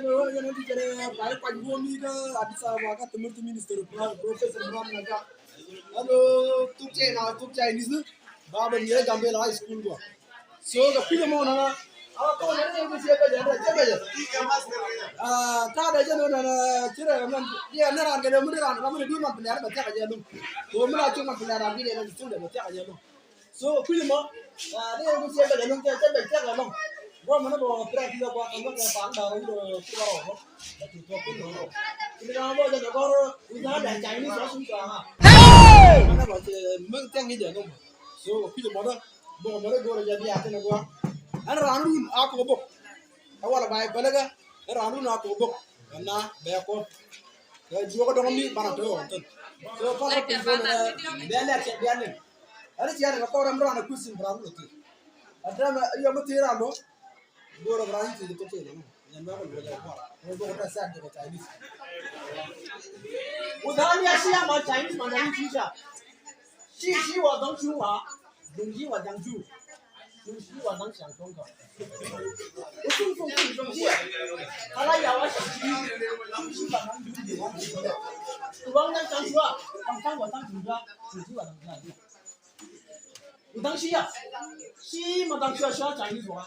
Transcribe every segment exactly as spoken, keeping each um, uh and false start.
Yɛn ti jɛn ɛ bai kuany buɔ̱m ni kä Addis Ababa kä Timothy Minister of Professor Mohamed Naga. Ɛn ɛ thuk China, thuk Chinese ni. Ba bɛ ni ɛ Gambela High School gua. So kɛ kui̱dɛ mɔ nana. Ta̱a̱ dɛ jɛn nana cirɛ mɛn diɛ ni ran kɛ dɛ mi di ran ram mi di man pilian bɛ thiak a jɛ lum. Ko mi la cuk man pilian ran di dɛ ni cuk dɛ bɛ thiak a jɛ lum. So kui̱ mɔ ni yɛn ku ciɛ bɛl ɛlɔŋ cɛ bɛl cɛ ɛlɔŋ. Gua mɛn bɔ pira ti gua kɛ gua kɛ pan da ri do ti gua rɔ. Ti gua rɔ. Ti gua rɔ jɛ gua rɔ. Wi da da Chinese wa sun ka ha. Mɛn bɔ cɛ mɛn tɛŋ ni jɛ nɔm. So kui̱ mɔ da bɔ mɔ da gua rɔ jɛ bi a tɛn gua. Ɛn ran run a ko bok. Ɛ wala ba ɛ bäläkä ɛ raan run a kok bok. Ɛn na bɛ kɔn kɛ juɔk dɔŋ mi banɛ te ɣɔn thin. So kɔn kä piny kɔn ɛ bɛ lɛk cɛ bia liŋ. Ɛn ciɛ ni kɛ kɔn rɛm raan ɛ kui̱ sin bi raan run ɛ thin. Ɛ tɛm ɛ yɔm mi thin raan bok. Go̱o̱r ɛ bi raan yi thin kɛ thok thin ɛmɔ. Nyɛn bɛ kɔn bok ɛ kɔn. Kɔn bok ɛ tɛ sɛt jɛ kɛ Chinese. Without ya sia ma Chinese ma na ni future. Shi shi wa dɔŋ shi wa. Dɔŋ shi wa dɔŋ shi. Dɔŋ shi wa dɔŋ shi dɔŋ ka. Dɔŋ shi wa dɔŋ shi. Kala ya wa shi. Dɔŋ shi wa dɔŋ shi wa. Dɔŋ shi wa dɔŋ shi wa. Dɔŋ shi wa dɔŋ shi wa. Dɔŋ shi ya. Shi ma dɔŋ shi wa shi wa Chinese wa.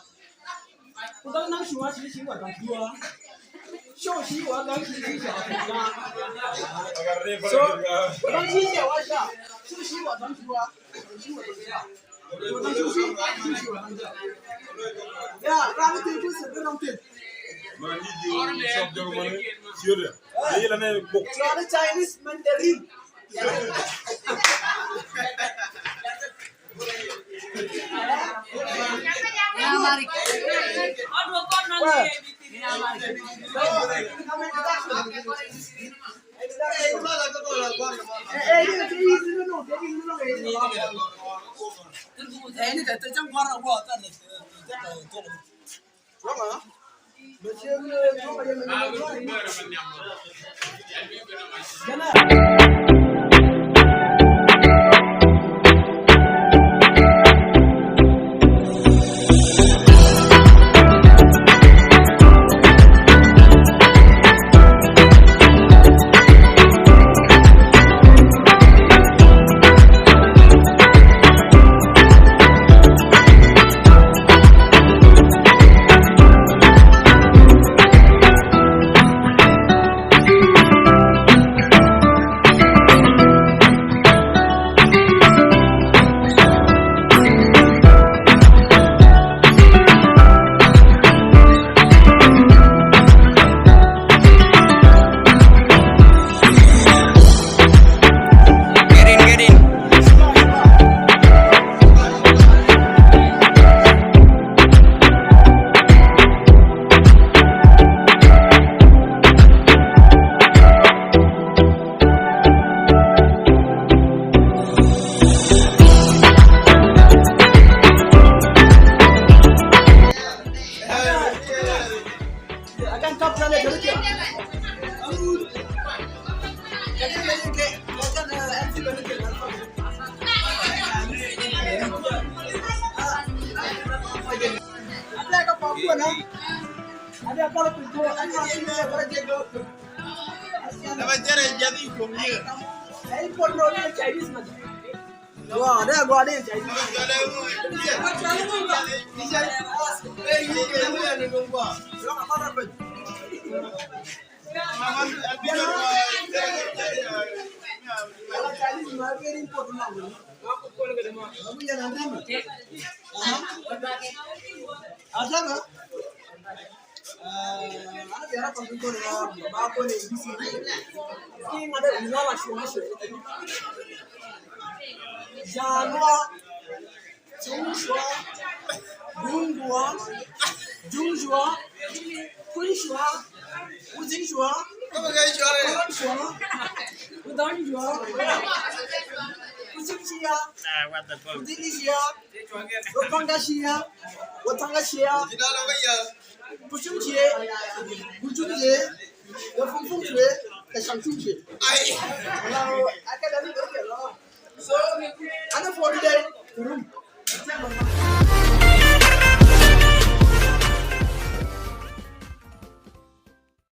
Ku dang nang shua shi shi wa dang shua. Sho shi wa dang shi shi sha. So ku dang shi shi wa sha. Sho shi wa dang shua. Ku dang shi shi shi shi wa dang shua. Ya, rang tin ku se rang tin. Ma ni ji shop jong ma ni. Sure. Ayi la ne bok. Chinese Mandarin. Janua, Cuŋ Cua, Guŋ Cua, Juŋ Cua, Kui̱ Cua, Wuziŋ Cua, Kɔn Cua, Wudɔŋ Cua, Kucim Cia, Kudiŋ Cia, Wutɔŋ Cia, Wutɔŋ Cia, Kucim Cia, Kucim Cia, Wufum Fum Cia, kɛ Caŋ Cum Cia. Ai. Hello, I got a little bit. So, ana for today,